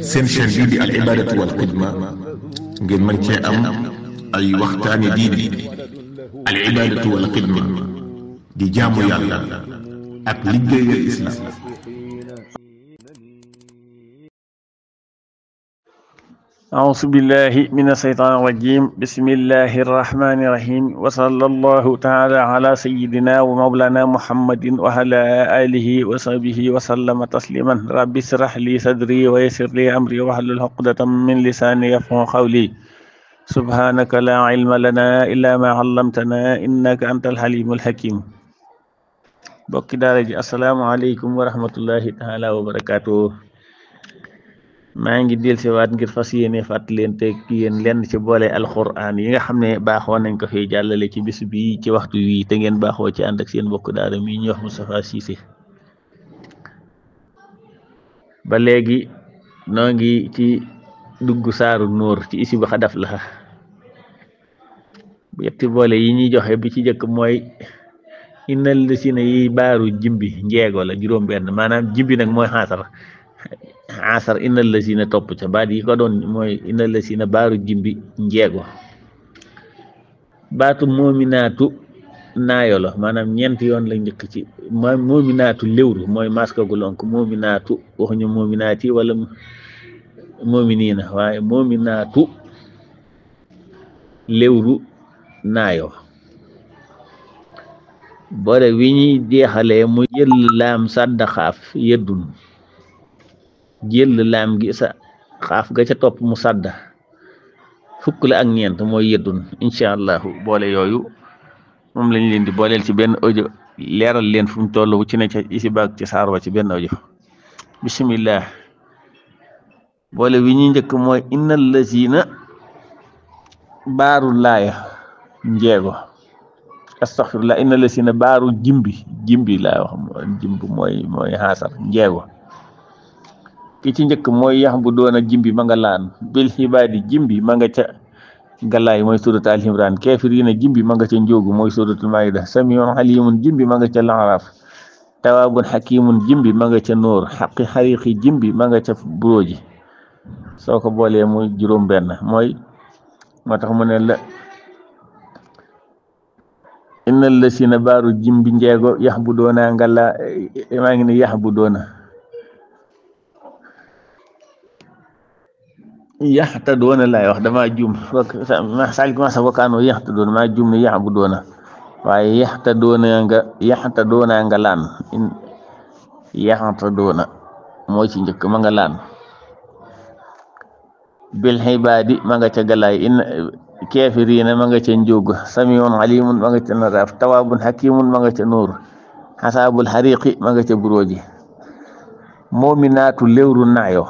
seen chaîne bii di al ibadatu wal xidma ngeen mën cee am ay waxtaani diine al ibadatu wal xidma di jaamu yàlla ak liggéeyal islam. أعوذ بالله من الشيطان الرجيم بسم الله الرحمن الرحيم وصلى الله تعالى على سيدنا ومولانا محمد وعلى آله وصحبه وسلم تسليما رب اشرح لي صدري ويسر لي أمري واحلل عقدة من لساني يفقهوا قولي سبحانك لا علم لنا إلا ما علمتنا إنك أنت الحليم الحكيم بوكي دارجي السلام عليكم ورحمة الله تعالى وبركاته maa ngi del si waat ngir fas yéene fàttalente ki yéen lenn ci boole alquran yi nga xam ne baaxoo nañ ko fi jàllale ci bis bi ci waxtu wi te ngeen baaxoo ci ànd ak seen mbokk daara mi ñuy wax Moustapha Cissé ba léegi noo ngi ci dugg saaru nóor ci isi ba xadaf la yetti boole yi ñuy joxe bi ci jëkk mooy innal lasina yi baaru jimbi njeego la juróom benn maanaam jimbi nag mooy asar innal lasina topp ca baat yi ko doon mooy innal lasina baaru jimbi njeego baatu moominaatu naayo la maanaam ñeent yoon la njëkk ci moominaatu léwru mooy maska gu lonk moominaatu waxuñu moominaati wala moominiina waaye moominaatu léwru naayo boole wi ñuy jeexalee mu jël laam sàdda xaaf yeddun jël laam gi sa xaaf ga ca topp mu sàdda fukk la ak ñeent mooy yeddun incha allahu boole yooyu moom lañ leen di booleel ci benn audio leeral leen fu mu toll wu ci ne ca isi baag ci saar wa ci benn audio bismillah boole wi ñuy njëkk mooy innal lazina baaru laaya njeego astaghfirullah innal lazina baaru jimbi laa wax jimb mooy xaasar njeego ki ci njëkk mooy yax bu doona jimbi ma nga laan bil xibaadi jimbi ma nga ca galaay mooy suratul al imran kafirina jimbi ma nga ca njóogu mooy suratul maida samiun alimun jimbi ma nga ca laxaraaf tawaabun xakimun jimbi ma nga ca nóor xaqi xariqi jimbi ma nga ca buróoji soo ko boolee muy juróom benn mooy moo tax mu ne la innal lasina baaru jimbi njeego yax bu doona ngala maa ngi ne yax bu doona yaxta doona laay wax dama juum sal ma sa wakaano yaxta doona maa juum ne yax bu doona waaye yaxta doona nga laan yaxta doona mooy ci njëkk ma nga laan bil xibaadi ma nga ca galaay in keefiriina ma nga ca njóog samiun alimun ma nga ca naraaf tawaabun hakimun ma nga ca nóor xasaabul xariqi ma nga ca buróoji moominaatu léwru naayo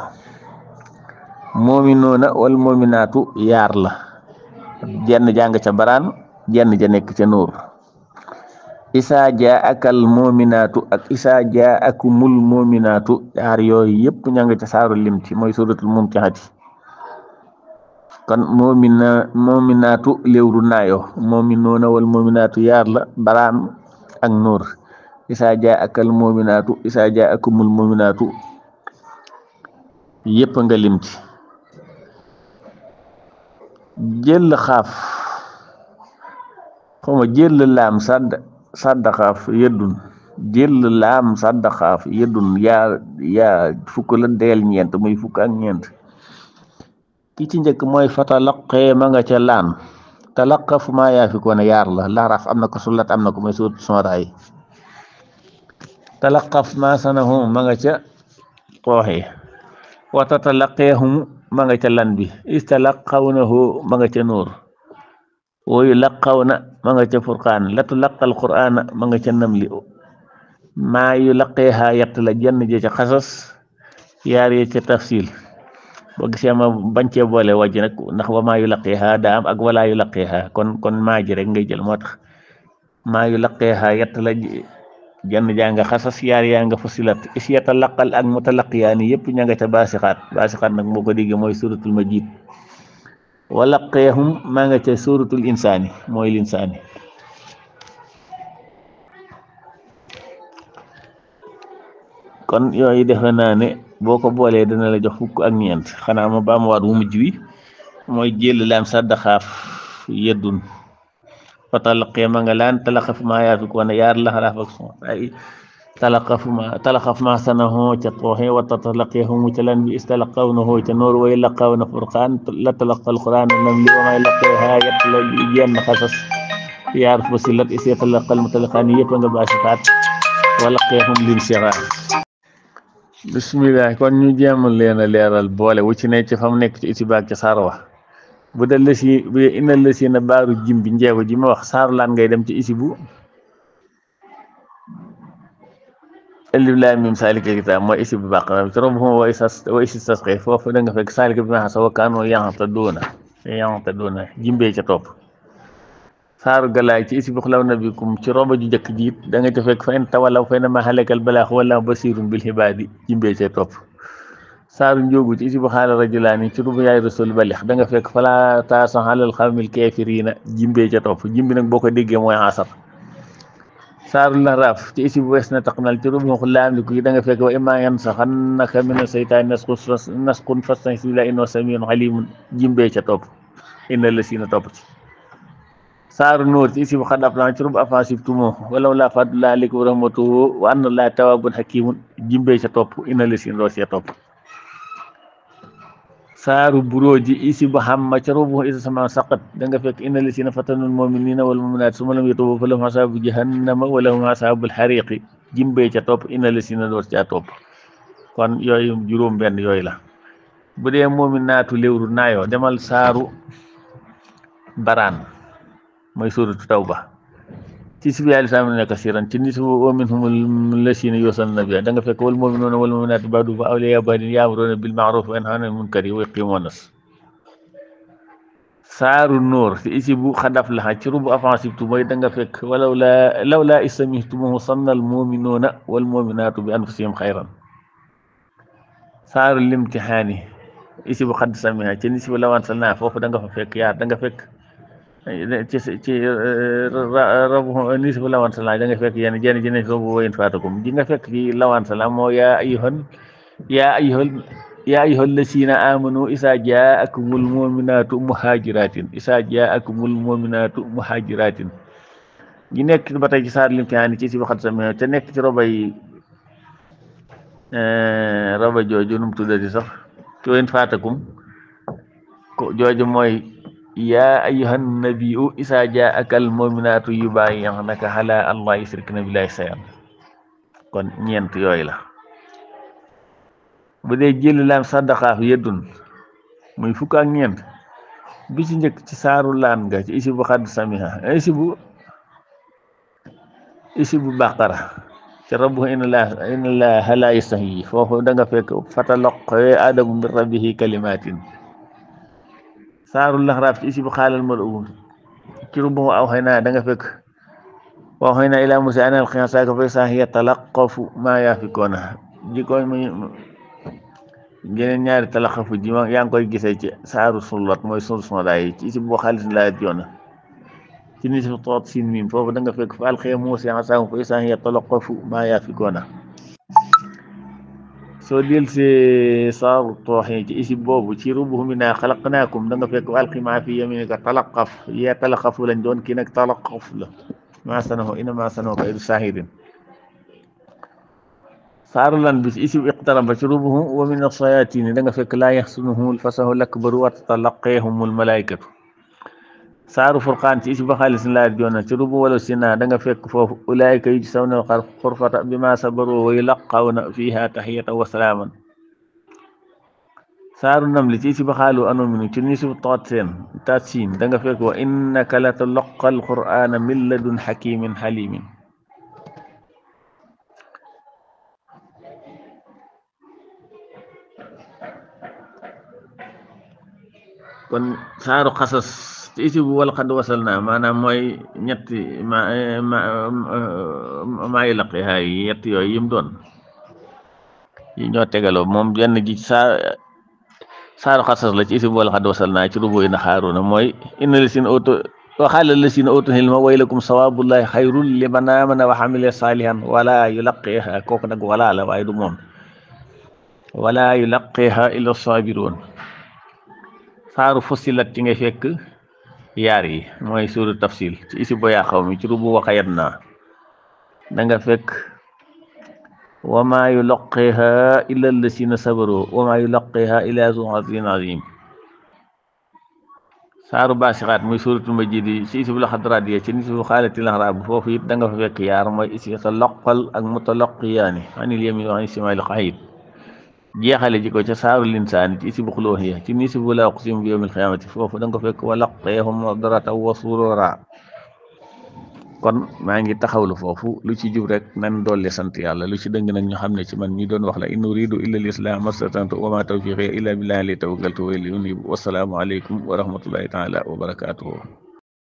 moominoona wal moominaatu yaar la jenn jàng ca baraan jenn ja nekk ca nóor isaa jaa akal moominaatu ak isaa jaa akumul moominaatu yaar yooyu yëpp ña nga ca saaru limti mooy suratul mumtihati kon moominaatu léwru naayo moominoona wal moominaatu yaar la baraan ak nóor isaa jaa akal moominaatu isaa jaa akumul moominaatu yëpp nga limti jël xaaf xawma jël laam sadda xaaf yeddun jël laam sadda xaaf yeddun yaa fukk la deel ñeent muy fukk ak ñeent ki ci njëkk mooy fatalaqee ma nga ca laan talaqaf maa yaa fi ko ne yaar la laaraaf am na ko sulat am na ko mooy suut sonraay talaqaf ma sanahum ma nga ca xooxee wa tatalaqeehum ma nga ca lan bi istalaqawnahu ma nga ca nóor woyu laqawna ma nga ca furqaan latu laqal qur'aana ma nga ca namli maa yu laqeeha yett la jenn je ca xasas yaar ye ca tafsil boo gisee ma bañ cee boole wàjj nag ndax wa maa yu laqeeha daa am ak walaa yu laqeeha kon maa ji rek ngay jël moo tax maa yu laqeeha yett la jenn jaa nga xasas yaar yaa nga fusilat is yatalaqal ak mutalaqiyaani yëpp ña nga ca baasixaat nag moo ko digge mooy suratul majid walaqeehum maa nga ca suratul insaani mooy linsaani kon yooyu defe naa ne boo ko boolee dana la jox fukk ak ñeent xanaa ma baamuwaat wu mujj wi mooy jël laam sadda xaaf yeddun fa talaqee ma nga laan talaqaf maa yaafikoona yaar la xalaaf ak son ay talaqaf ma sanahu ca tooxe wa tatalaqeehumu ca lan bi istalaqawnahu ca noor way laqawna furqaan la talaqal quraan nam li wa may laqeeha yett la jenn xasas yaar fasilat isee talaqal mutalaqaan yëpp nga baasifaat wa laqeehum lim sira bismillah kon ñu jéem leen a leeral boole wu ci ne ci fam nekk ci itibaak ca saar wax bu dee lësi bu dee ina lësi na baaru jim bi njeego ji ma wax saaru laan ngay dem ci isi bu alif laam miim zaalika kitaab mooy isi bu baqara ci robuhum wa isi tasqi foofu da nga fekk zaalika bi ma xasa wa kaanu yaxtaduuna jimbee ca topp saaru galaay ci isi bu xulaw nabikum ci roba ju jëkk jiit da nga ca fekk fa in tawalaw fa innamaa halakal balaax wallaahu basiirun bil ibaadi jimbee ca topp saaru njóogu ci isi bu xaala rajulaani ci rubu yaay rasul balix da nga fekk falaa ta'sa alal qawmil kaafiriina jimbee ca topp jimbi nag boo ko déggee mooy asar saaru Lahraaf ci isi bu wees na taqnal ci rubu laam li ko da nga fekk wa immaa yanzaghannaka mina seytaani nasqun fasta'iz billaahi innahu samii'un aliimun jimbee ca topp inna la siina topp ci saaru Nuur ci isi bu xad aflaha ci rubu afaasibtum walaw laa fadlullaahi alaykum wa rahmatuhu wa anna llaaha tawwaabun hakiimun jimbee ca topp inna la siina doo ca topp saaru Buruuj isi bu hamma ca rubu isa sama saqat da nga fekk inna lisina fatanul mu'minina wal mu'minat summa lam yatubu falahum asabu jahannama wa lahum asabul hariqi jimbee ca topp inna lisina door ca topp kon yooyu juróom benn yooyu la bu dee mu'minaatu léwru naayoo demal saaru Baraan mooy suuratu Tawba ci si biir lislaam ne kasiran ci nisu wa minhumul lasina yusaluna nabiya da nga fekk wal mu'minuuna wal mu'minaatu ba'duhum awliyaa'u ba'din ya'muruuna bil ma'ruufi wa yanhawna 'anil munkari wa yuqiimuuna saaru Nuur ci isi bu xad aflaha ci rubu afaasibtum mooy da nga fekk lawlaa iz sami'tumuuhu zanna al mu'minuuna wal mu'minaatu bi anfusihim xayran saaru Limtihaani isi bu xad samiha ci nisi bu law anzalnaa foofu da nga fa fekk yaar da nga fekk ci rabu ni si bu lawan salaam da nga fekk yenn jenn ji ne robu wayin faatakum ji nga fekk ci lawan salaam moo yaa ayyuhal lasiina aamanu isaa jaakumul mu'minaatu muhaajiraatin ji nekk ba tey ci saar Limtihaan ci si waxat sama te nekk ci roba jooju nu mu tuddati sax ci wayin faatakum ko jooju mooy yaa ayyuhan nabiyyu izaa jaa'akal mu'minaatu yubaayi'naka alaa an laa yushrikna billaahi shay'an kon ñeent yooyu la bu dee jël laam saddaqaaf yeddun muy fukk ak ñeent bi ci njëkk ci saaru laan nga ci isi bu xadd samiha isi bu baqara ci rabbu inna llaaha laa yastahyi foofu da nga fekk fatalaqaa aadamu min rabbihi kalimaatin saaru Lahraaf ci isi bu xaalal mal'uun ci rubu awhaynaa da nga fekk wa awhaynaa ilaa Muusaa an alqi asaaka fa izaa hiya talaqqafu maa yaafikuuna ji koy geneen ñaari talaqafu ji yaa ngi koy gisee ci saaru Sullat mooy Suuratu yi ci isi bu xaalis laa joona ci nisfu Taat Siin Miim foofu da nga fekk fa alqiya Muusaa asaahu fa izaa hiya talaqqafu maa yaafikuuna soo delsee saaru Taaha ci isi boobu ci rubu minhaa xalaqnaakum da nga fekk wa alqi maa fii yamiinika talaqqaf yaa talaqqafu lañ doon kii nag talaqqaf la maa sana'uu innamaa sana'uu kaydu saahiriin saaru lan bi ci isi iqtaraba ci rubu wa mina shayaatiini da nga fekk laa yaxzunuhumul faza'ul akbaru wa tatalaqaahumul malaa'ikatu saaru Furqaan ci isi ba xaalis laa joona ci rubu wala sinaa da nga fekk foofu ulaa'ika yujzawna al-ghurfata bimaa sabaru wa yulaqawna fiihaa tahiyyatan wa salaaman saaru Naml ci isi ba xaalu anuuminu ci nisfu Taat Siin da nga fekk wa innaka latulaqqal qur'aana min ladun hakiimin haliimin kon saaru Qasas ci isi bu wal qad wasalnaa maanaam mooy ñetti maa yi laqi haay yett yooyu yim doon yi ñoo tegaloo moom benn ji saaru Qasas la ci isi bu wal qad wasalnaa ci rubu yi na Haaruuna mooy inna lasina utu wa qaala lasina utul ilma waylakum sawaabullaahi xayrun liman aamana wa amila saalihan wala yulaqiihaa kooku nag wala la waaye du moom wala yulaqiha illa sabiroon. saaru fussilat ci nga fekk yaar yi mooy suuru tafsil ci isi boyaa xaw mi ci rubu waxayat naa da nga fekk wama yulaqiha illa allasina sabaru wama yulaqiha illa zu azin azim. saaru baasixaat muy suuratul majid ci isi bu la xadraat yi ci nisu xaalati laxraab foofu it da nga fa fekk yaar mooy isi sa loqal ak mutalaqiyaani anil yamin wa anil shimaali qa'iid. jeexale ji ko ca saaru linsaan ci isi bu xulóon ya ci nisi bu la uqsimu bi yawmil qiyaamati foofu da nga fekk wa laqeehum nadratan wa surura. kon maa ngi taxawlu foofu lu ci jub rek nan dolli sant yàlla lu ci dëng nag ñu xam ne ci man mi doon wax la in uridu illa al-islaah mastata'tu wa ma tawfiqi illa billahi alayhi tawakkaltu wa ilayhi unib. Wassalaamu aleykum wa rahmatullahi taala wa barakatuhu.